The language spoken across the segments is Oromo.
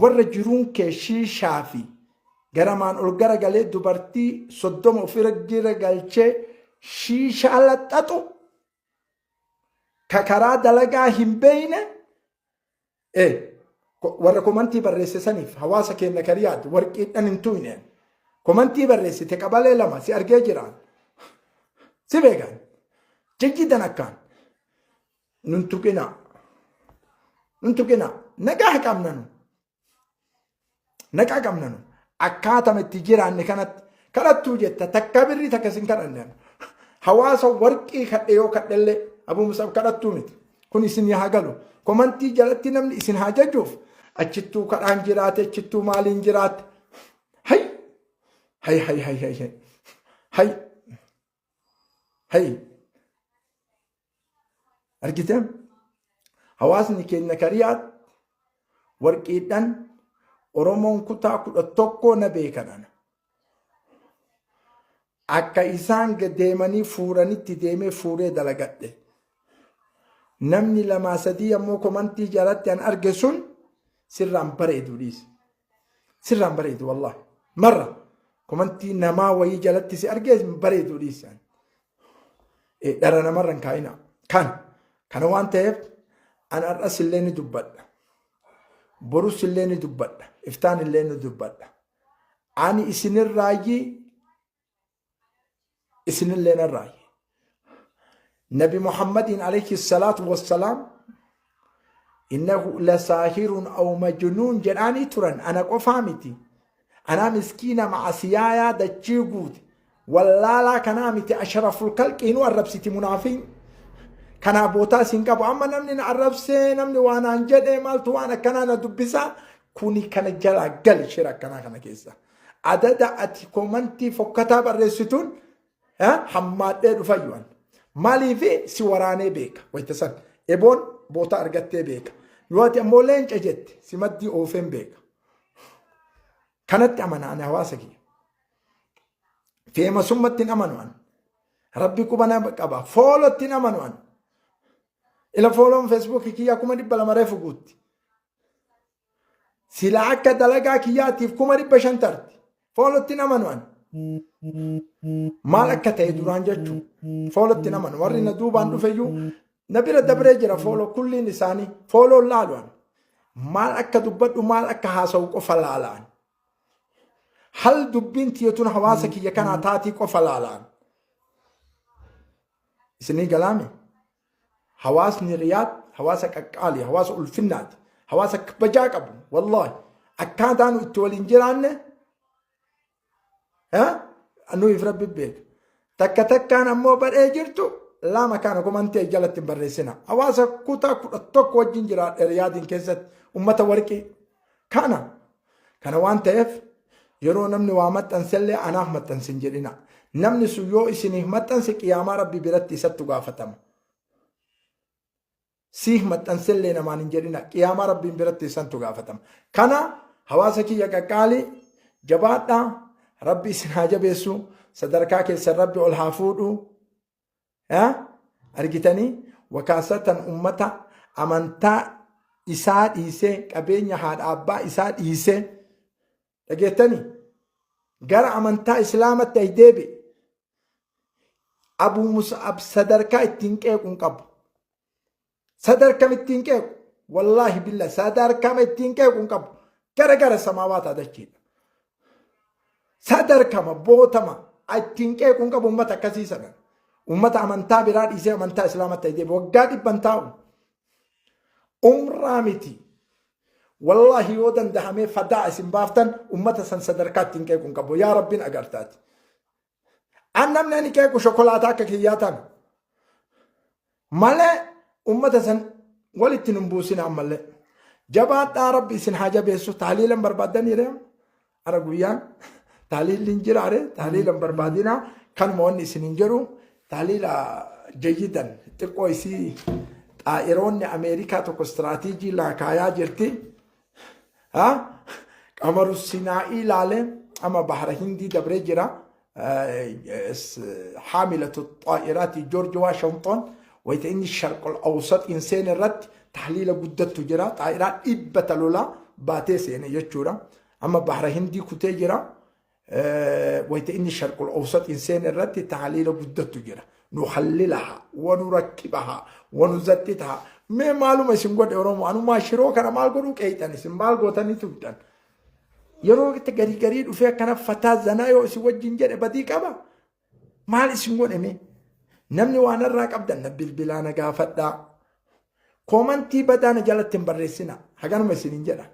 Warra jiruun kee shiishaa fi garamaan ol garagalee dubartii 30 ofirra jira galchee shiishaa laxxaxu, ka karaa dalagaa hin beeyne, warra komantii barreesse saniif, hawaasa keenya kariyaati warqiidhan hin tuyne. Komantii barreessite qabalee lama si argee jiraan, si beekan jijjiidan akkaan. Nun tuqinaa, nun tuqinaa. Nagaa qabna nu, nagaa qabna nu. Akkaatama itti jiraanne kanatti kadhattuu jetta, takka birrii takka sin kadhanne. Hawaasa warqii kadhe yoo kadhellee Abuu Musab kadhattuu miti. Kun isin haa galu. Komantii jalatti namni isin haa jajuuf, achittuu kadhaan jiraate, achittuu maaliin jiraate. Hay hay hay hay hay hay hay hay. Argite, hawaasni keenya kariyaat warqiidhaan Oromoon kutaa 11 na beekan. Ana akka isaan deemanii fuuranitti deemee fuuree dalagadhe. Namni lamaa sadii ammoo komantii jalatti an arge sun sirraan bareedu dhiisi, sirraan bareedu. Wallahi marra komantii namaa wayii jalatti si argee bareedu dhiisi. Dhara namarra hin kaa'ina. Kan kana waan ta'eef an har'as illee ni dubbadha. Borus illee ni dubbadha. Iftaan illee ni dubbadha. Ani isinirraayyii, isinillee narraayyi. Nabi Muhammadiin alayhi salaatu wassalaam innahu lasaahirun aw majnuun jedhaanii turan. Ana qofaa miti. Anaa miskiina macasiyaayaa dachii guute wallaalaa kanaa miti, ashraful kalqiinuu arrabsiti munaafiin. Kanaa bootaa siin qabu. Amma namni na arrabsee, namni waa naan jedhee, maaltu waan akkanaa na dubbisaa? Kuni kana jalaa gali. Shira akkanaa kana keessa adada ati komantii fokkataa barreessituun hammaadhee dhufayyuan. Maaliif si waraanee beeka? Wayita san eboon boota argattee beeka. Yoo ati ammoo leenca jette, si maddii oofeen beeka. Kanatti amana ani. Hawaasa kiyya, feemasummatti hin amanu ani. Rabbi quba na qaba. Foolotti hin amanu ani. Ila fooloon Feesbuukii kiyyaa 200,000 reefu guutti. Sila akka dalagaa kiyyaatiif 500,000 tarti. Foolotti hin amanu ani. Maal akka ta'e duraan jechuun foolotti hin amanu. Warri na duubaan dhufeyyuu na bira dabree jira. Follow kulliin isaanii follown laalu ani. Maal akka dubbadhu, maal akka haasa'u qofa laalaan. Hal dubbiin tiyyatuun hawaasa kiyya kanaa taatii qofa laalaan. Isinii galaame? Hawaasni Riyaad hawaasa qaqqaali, hawaasa ulfinnaati, hawaasa kabajaa qabu. Wallaahi akkaataa nu itti waliin jiraanne nuyiif Rabbi beeka. Takka takkaan ammoo badhee jirtu lama kana komantee jalatti hin barreessina. Hawaasa kutaa 11 wajjin jiraadhe Riyaadiin keessatti, ummata warqii. Kana waan ta'eef yeroo namni waa maxxansellee anaaf maxxanse hin jedhina. Namni sun yoo isiniif maxxanse qiyaamaa Rabbi biratti isattu gaafatama. Siif maxxansellee namaan hin jedhina. Qiyaamaa Rabbiin biratti isantu gaafatama. Kana hawaasa kiyya qaqqaalii, jabaadhaa. Rabbi isin haa jabeessu. Sadarkaa keessan Rabbi ol haa fuudhu. Argitanii, wakaasatan ummata amantaa isaa dhiisee, qabeenya haadha abbaa isaa dhiisee, dhageettanii, gara amantaa islaamatti ay deebi'e. Abuu Mus'ab sadarkaa ittiin qeequ hin qabu. Sadarkam ittiin qeequ. Wallaahi billa sadarkama ittiin qeequ hin qabu. Gara gara samaawaata dachiidha. Sadarkama bootama ittiin qeequ hin qabu uummata akkasii sana. Uummata amantaa biraa dhiisee amantaa islaamatti ay deebi'e. Waggaa dhibban taa'u. Umraa miti. Wallaahi yoo dandahamee fadaa isin baaftan, uummata san sadarkaa ittiin qeequ hin qabu. Yaa Rabbiin agartaati. An namni ani qeequ shokolaataa akka kiyyaa tana. Malee uummata san walitti nun buusin ammallee. Jabaadhaa, Rabbi isin haa jabeessu. Tahliilan barbaaddanii ree? Ara guyyaan tahliilli hin jiraare, tahliilan barbaadinaa. Kanuma wanni isin hin jedhu, tahliila jayyidan xiqqoo isii. Xaa'iroonni Ameerikaa tokko istiraatiijii laakaayaa jirti. Qamaru Sinaa'ii ilaalee amma Bahara Hindii dabree jira. Haamilatu xaa'iraati Joorji Waashington wayita inni Sharqul Awsat hin seene irratti tahliila guddattu jira. Xaa'iraa 100 talolaa baatee seene jechuudha. Amma Bahra Hindii kutee jira. Wayita inni Sharqul Awsaxiin seene irratti tahaliila guddattu jira. Nuhallilaha, wa nurakkibaha, wa nuzattitaha. Mee maaluma isin godhe Oromoo? Anumaa shiroo kana maal godhuu qeeyxan isin maal gootanii tuqxan? Yeroo itti garii garii dhufee akkana fataa zanaa yoo isin wajjin jedhe badii qaba. Maal isin godhe mee? Namni waan irraa qabdan na bilbilaa na gaafadhaa. Koomantii badaa na jalatti hin barreessina. Haganuma isiniin jedha.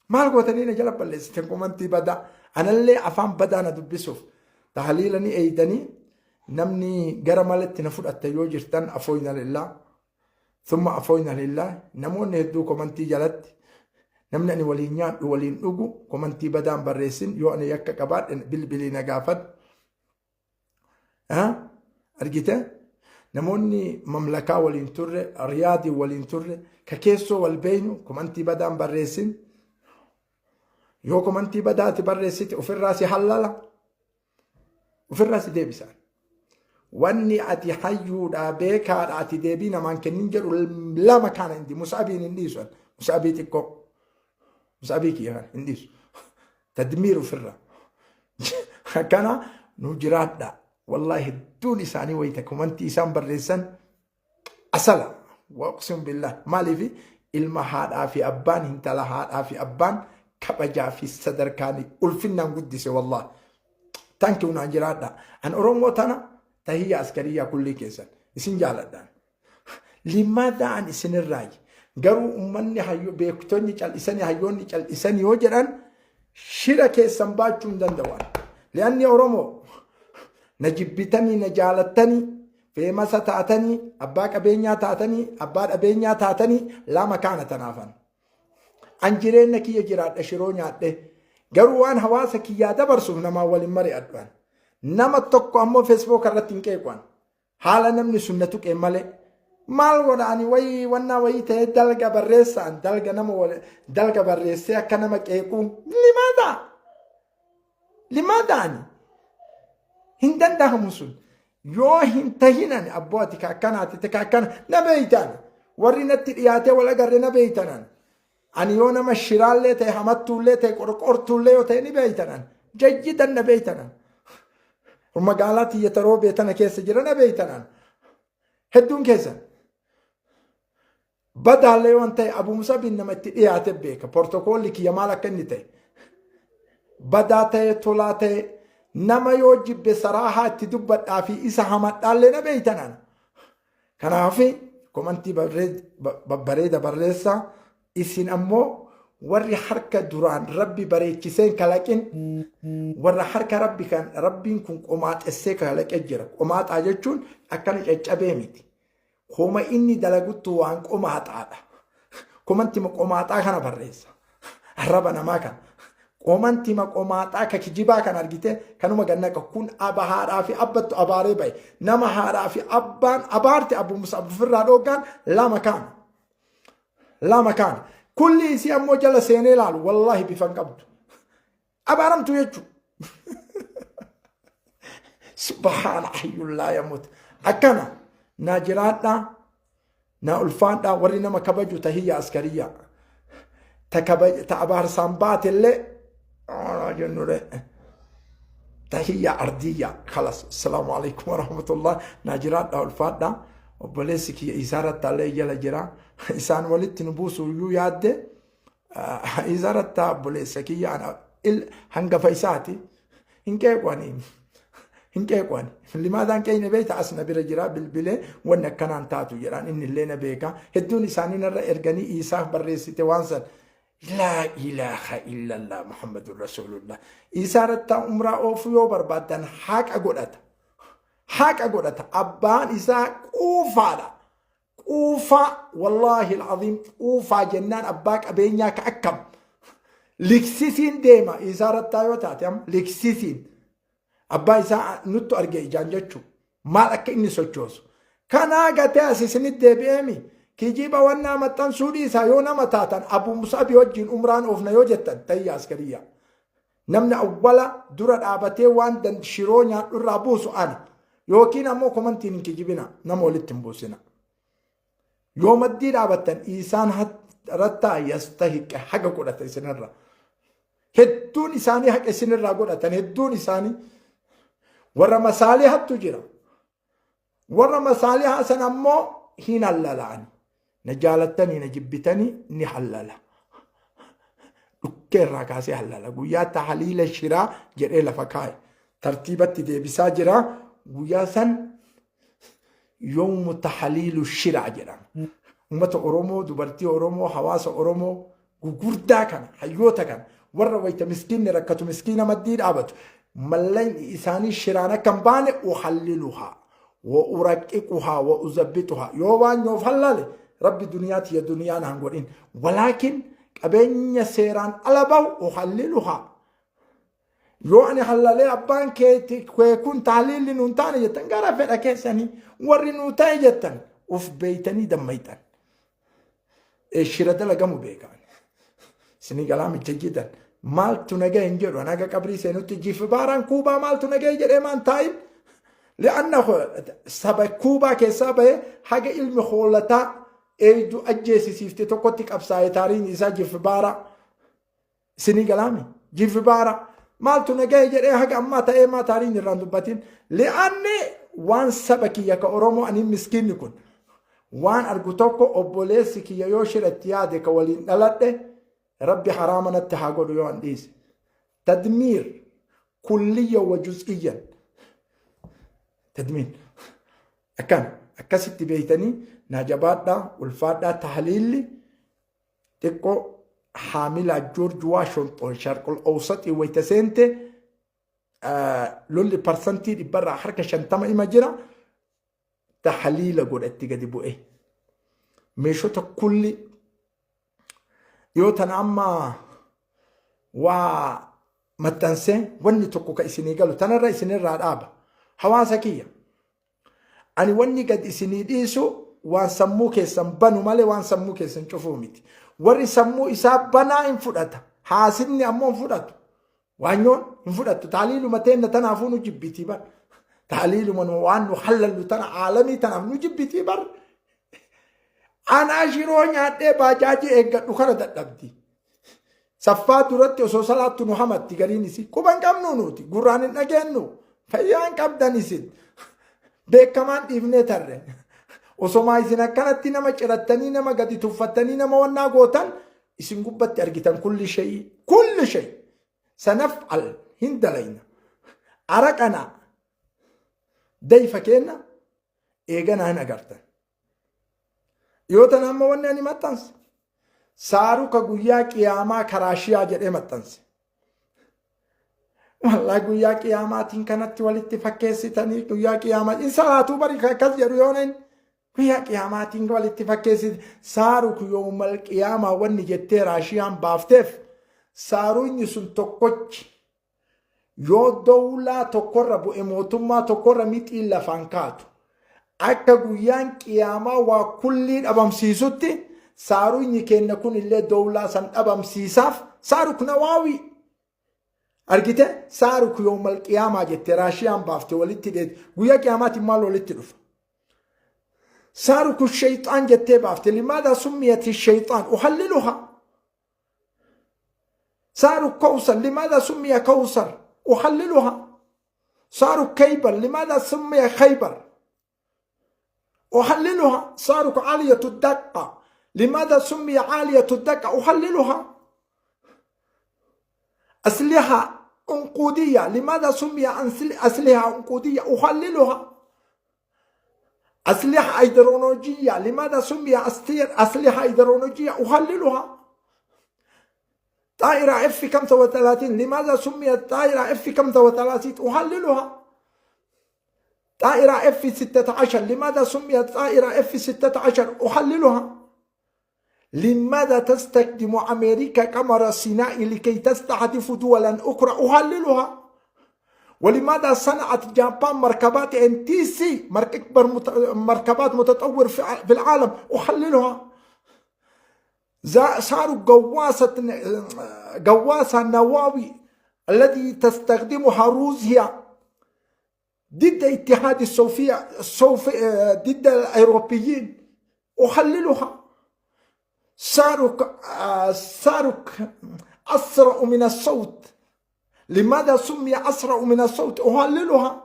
Maal gootanii na jala balleessitan koomantii badaa? Anallee afaan badaa na dubbisuuf. Tahaliila ni eeydanii namni gara malatti na fudhatta yoo jirtan afooyna lillaa. Thumma afooyna lillaa. Namoonni hedduu komantii jalatti namni ani waliin nyaadhu waliin dhugu komantii badaan barreessin yoo ani yakka qabaadhe bilbilii na gaafadhu. Argite? Namoonni mamlakaa waliin turre, riyaadii waliin turre, ka keessoo wal beeynu komantii badaan barreessin. Yoo komantii badaati barreessite ofirraa si hallala. Ofirraa si deebisa. Wanni ati hayyuudha beekaadha ati deebii namaan kennin jedhu lama kana indi Mus'abiin hin dhiisu. Mus'abii xiqqoo. Mus'abii kiyya kana hin dhiisu. Tadmiir ofirraa. Akkana nu jiraadha. Wallaahi hedduun isaanii wayita komantii isaan barreessan asala. Waqsim billah. Maaliif ilma haadhaa fi abbaan intala haadhaa fi abbaan kabajaa fi sadarkaan ulfinnaan guddise wallahi. Thank you naan jiraadha. An Oromoo tana tahiyya askariyyaa kullii keessan isin jaaladhaan. Limaadhaa an isinirraayi. Garuu ummanni hayyo beektonni cal'isanii hayyoonni cal'isanii yoo jedhan shira keessan baachuu hin danda'u. Li'anni Oromoo na jibbitanii na jaalattanii feemasa taatanii abbaa qabeenyaa taatanii abbaa dhabeenyaa taatanii lama kaana tanaafan. An jireenya kiyya jiraadha shiroo nyaadhe. Garuu waan hawaasa kiyyaa dabarsuuf namaa waliin mari'adhu. Nama tokko ammoo feesbuuk irratti hin qeequ. Haala namni sun na tuqee malee. Maal godha ani wayii wannaa wayii ta'ee dalga barreessaan dalga nama dalga barreessee akka nama qeequu limaadha. Limaadha ani. Hin danda'amu sun. Yoo hin tahin ani abboo ati ka akkanaati ka akkana na beeytaan. Warri natti dhiyaatee wal agarre na beeytan ani. Ani yoo nama shiraallee ta'e hamattuullee ta'e qorqortuullee yoo ta'e ni beeytan ani. Jayyidan na beeytan ani. Magaalaa tiyya taroo beetana keessa jira na beeytan ani. Hedduun keessan. Badaallee waan ta'e Abu Musabiin nama itti dhiyaate beeka. Portokoolli kiyya maal akka inni ta'e. Badaa ta'e tolaa ta'e nama yoo jibbe saraahaa itti dubbadhaa fi isa hamadhaallee na beeytan ani. Kanaaf komantii babbareeda barreessaa isin ammoo warri harka duraan rabbi bareechiseen kalaqin warra harka rabbi kan rabbiin kun qomaaxessee kalaqee jira. Qomaaxaa jechuun akkana caccabee miti. Koma inni dalaguttu waan qomaaxaadha. Komantima qomaaxaa kana barreessa. Arraba namaa kana. Komantima qomaaxaa ka kijibaa kan argite kanuma gannaqa kun aba haadhaa fi abbattu abaaree bahe. Nama haadhaa fi abbaan abaarte abu musab ofirraa dhooggaan lama kaana. Lama kaana. Kulli isii ammoo jala seenee laalu wallaahi bifa hin qabdu. Abaaramtu jechuudha. Subhaana hayyullaa yamut. Akkana naa jiraadhaa naa ulfaadhaa warri nama kabaju tahiyya askariyyaa. Ta ta abaarsaan baatellee jennure. Tahiyya ardiyya kalas. Assalaamu alaikum warahmatullah. Naa jiraadhaa ulfaadhaa. Obboleessi kiyya isaa rattaallee jala jira. Isaan walitti nu buusu iyyuu yaadde. Isa rattaa obboleessa kiyya ana hangafa isaati. Hin qeequ ani. Hin qeequ ani. Limaadhaan qeeyne beekta as na bira jira bilbilee wanni akkanaan taatu jedhaan inni illee na beeka. Hedduun isaanii narra erganii Isaaf barreessite waan san. Laa ilaaha illallah Muhammadun Rasuulullah. Isaa rattaa umraa oofuu yoo barbaaddan haqa godhata. Haqa godhata. Abbaan isaa quufaadha. Quufaa wallaahi al'aziim quufaa jennaan abbaa qabeenyaa ka akkam liksisiin deema isaa rattaa yoo taate amma liksisiin abbaa isaa nuttu arge ijaan jechuu maal akka inni sochoosu kanaa gatee as isinitti deebi'eemi kijiba wannaa maxxansuu dhiisaa yoo nama taatan abu musabi wajjin umraan oofna yoo jettan tayya askariyyaa Namni awwala dura dhaabatee waan dan shiroo nyaadhu irraa buusu ana. Yookiin ammoo komantiin hin kijibina nama walitti hin buusina. Yoo maddii dhaabattan isaan Rattaa yastahiqqa haqa godhata isinirra. Hedduun isaanii haqa isinirraa godhatan hedduun isaanii warra masaalihattu jira. Warra masaalihaa san ammoo hin hallala'ani. Na jaalattanii na jibbitanii ni hallala. Dhukkee irraa kaasee hallala. Guyyaa tahaliila shiraa jedhee lafa kaa'e. Tartiibatti deebisaa jira. Guyyaa san yoomu tahaliilu shiraa jedhama. Uummata Oromoo, dubartii Oromoo, hawaasa Oromoo gugurdaa kana, hayyoota kana, warra wayita miskiinni rakkatu miskiina maddii dhaabatu, mallayni isaanii shiraan akka hin baane uhalliluhaa, wa uraqqiquhaa, wa uzabbituhaa. Yoo waan yoof hallale rabbi duniyaa tiyya duniyaa naan godhin. Walaakin qabeenya seeraan ala bahu uhalliluhaa. Yoo ani hallalee abbaan kee kun tahliilli nuun taane jettan gara fedha keessanii warri nuu ta'e jettan of beeytanii dammayxan. Shira dalagamu beekaan. Isinii galaa micha jidan maaltu na gahe hin jedhu an haga qabrii seenutti jifibaaraan kuubaa maaltu na gahe jedhee maan taa'in. Li'anna saba kuubaa keessaa bahee haga ilmi hoolataa eeydu ajjeesisiifte tokkotti qabsaa'e taariin isaa jifibaaraa. Isinii galaami? Jifibaara. Maaltu na gahe jedhee haga ammaa ta'ee maa taariin irraan dubbatin. Li'anni waan saba kiyya ka Oromoo ani miskiinni kun waan argu tokko obboleessi kiyya yoo shira itti yaade ka waliin dhaladhe rabbi haraama natti haa godhu yoo an dhiise. Tadmiir kulliyya wa juz'iyyan. Tadmiir. Akkan akkasitti beeytanii naa jabaadhaa ulfaadhaa tahliilli xiqqoo haamilaa Joorji Waashington Sharqul Awsaxii wayita seente lolli parsantii dhibbarraa harka 50 ima jira tahliila godhatti gadi bu'e. Meeshota kulli yoo tana amma waa maxxansee wanni tokko ka isinii galu tanarra isinirraa dhaaba. Hawaasa kiyya Ani wanni gad isinii dhiisu waan sammuu keessan banu malee waan sammuu keessan cufuu miti. Warri sammuu isaa banaa hin fudhata. Haasidni ammoo hin fudhatu. Waanyoon hin fudhattu. Taaliiluma teenna tanaafuu nu jibbitii bar. Taaliiluma nu waan nu hallallu tana aalamii tanaaf nu jibbitii bar. Anaa shiroo nyaadhee baajaajii eeggadhu kana dadhabdi. Saffaa duratti osoo salaattu nu hamatti gariin isii. Quba hin qabnu nuti. Gurraan hin dhageennu. Fayyaa hin qabdan isin. Beekamaan dhiifnee tarre. Osomaa isin akkanatti nama cirattanii nama gadi tuffattanii nama wannaa gootan isin gubbatti argitan kulli shayii. Kulli shayii. Sanaf'al hin dalayna. Araqana dayfa keenna eeganaa hin agartan. Yoo tana amma wanni ani maxxanse saaruka guyyaa qiyaamaa karaa shiyaa jedhee maxxanse. Wallaa guyyaa qiyaamaatiin kanatti walitti fakkeessitanii guyyaa qiyaamaa in salaatuu bari akkas jedhu yoo neen guyyaa qiyaamaatiin walitti fakkeessite saaruku yoomal qiyaamaa wanni jettee raashiyaan baafteef saaruunyi sun tokkochi Yoo dowlaa tokkorra bu'e mootummaa tokkorra mixiin lafaan kaatu. Akka guyyaan qiyaamaa waa kullii dhabamsiisutti saaruyni keenna kun illee dowlaa san dhabamsiisaaf saaruk nawaawii. Argite saaruk yoomal qiyaamaa jette raashiyaan baafte walitti dheet guyyaa qiyaamaatiin maal walitti dhufa. Saaruku shayxaan jettee baafte limaadhaa summiyati shayxaan uhalliluha. صاروا كوثر لماذا سمي كوثر أحللها صاروا كيبر لماذا سمي خيبر أحللها صاروا عالية الدقة لماذا سمي عالية الدقة أحللها أسلحة عنقودية لماذا سمي أسلحة عنقودية أحللها أسلحة أيدرولوجية لماذا سمي أسلحة أيدرولوجية أحللها طائرة اف 35 لماذا سميت طائرة اف 35 أحللها طائرة اف 16 لماذا سميت طائرة اف 16 أحللها لماذا تستخدم أمريكا قمر صناعي لكي تستهدف دولا أخرى أحللها ولماذا صنعت جابان مركبات ان تي سي اكبر مركبات متطور في العالم احللها صاروا قواسة نواوي الذي تستخدمها روسيا ضد اتحاد السوفية ضد الأوروبيين أحللها Saaruk saaruk asra'u min as-sawt. لماذا سمي أسرع من الصوت؟ أهللها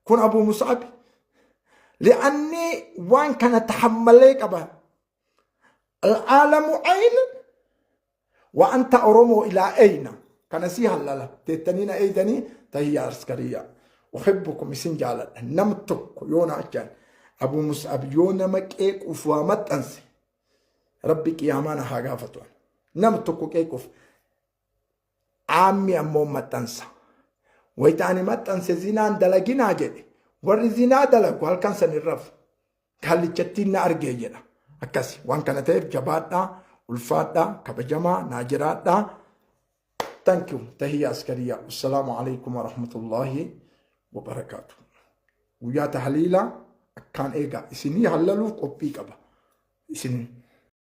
كن أبو مصعب لأني وان كان تحمليك أبا العالم عين وأنت أرومو إلى أين كان سيها لا تتنين أيدني تهي عسكرية أحبكم سنجالا نمتك يونا أجان أبو مصعب يونا مكيك وفوامت أنسي ربي قيامانا هاغافتون نمتك كيكوف Aammi ammoo maxxansa. Wayita ani maxxanse zinaan dalaginaa jedhe. Warri zinaa dalagu halkan san hin rafu. Kaallichattiin na argee jedha. Akkasi waan kana ta'eef jabaadhaa, ulfaadhaa, kabajamaa, naa jiraadhaa. Thank you. Tahiyya askariyaa. Assalaamu alaikum wa rahmatullahi wa barakaatu. Guyyaa tahliilaa akkaan eegaa. Isinii hallaluuf qophii qaba. Isin